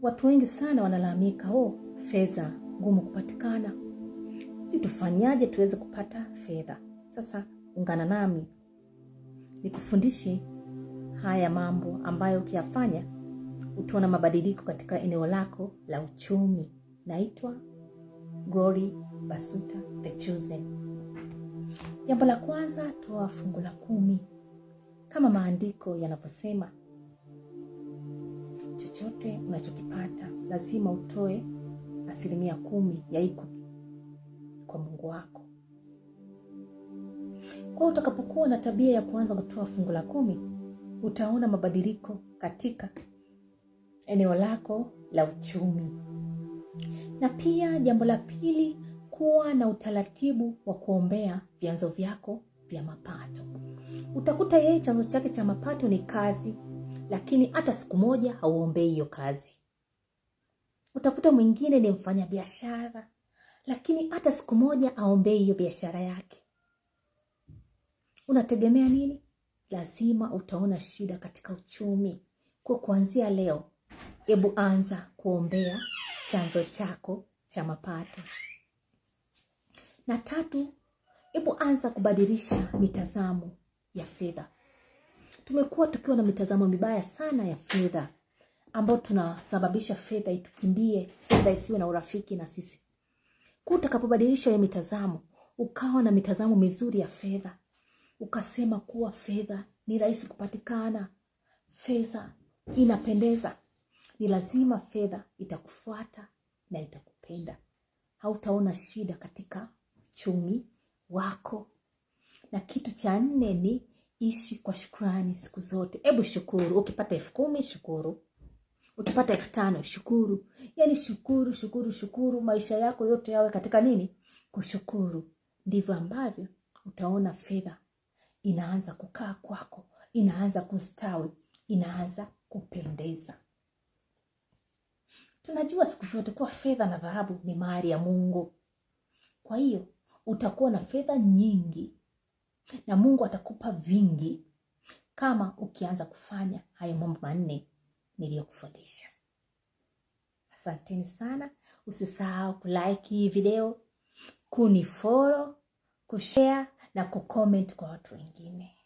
Watu wengi sana wanalalamika, oh, fedha ngumu kupatikana, sijui tufanyaje tuweze kupata fedha. Sasa ungana nami nikufundishe haya mambo ambayo ukiyafanya utaona mabadiliko katika eneo lako la uchumi. Naitwa Glory Basuta The Chosen. Jambo la kwanza, toa fungu la 10 kama maandiko yanavyosema. Chochote unachokipata lazima utoe 10% ya iko kwa Mungu wako. Kwa utakapokuwa na tabia ya kuanza kutoa fungu la 10, utaona mabadiliko katika eneo lako la uchumi. Na pia jambo la pili, kuwa na utaratibu wa kuombea vyanzo vyako vya mapato. Utakuta yeye chanzo chake cha mapato ni kazi, lakini hata siku moja hauombei hiyo kazi. Utakuta mwingine ni mfanyabiashara, lakini hata siku moja aombei hiyo biashara yake. Unategemea nini? Lazima utaona shida katika uchumi. Kwa kuanzia leo, hebu anza kuombea chanzo chako cha mapato. Na tatu, hebu anza kubadilisha mitazamo ya fedha. Tumekuwa tukiwa na mitazamo mibaya sana ya fedha ambayo tunasababisha fedha itukimbie, fedha isiwe na urafiki na sisi. Kwa utakapobadilisha hiyo mitazamo, ukawa na mitazamo mizuri ya fedha, ukasema kuwa fedha ni rahisi kupatikana, fedha inapendeza, ni lazima fedha itakufuata na itakupenda. Hautaona shida katika uchumi wako. Na kitu cha nne ni ishi kwa shukrani siku zote. Hebu shukuru. Ukipata 10,000 shukuru, ukipata 5,000 shukuru. Yaani shukuru, shukuru, shukuru. Maisha yako yote yawe katika nini? Kushukuru. Ndivyo ambavyo utaona fedha inaanza kukaa kwako, inaanza kustawi, inaanza kupendeza. Tunajua siku zote kuwa fedha na dhahabu ni mali ya Mungu. Kwa hiyo utakuwa na fedha nyingi na Mungu atakupa vingi kama ukianza kufanya hayo mambo 4 niliyokufundisha. Asanteni sana. Usisahau kulike hii video, kunifollow, kushare na kucomment kwa watu wengine.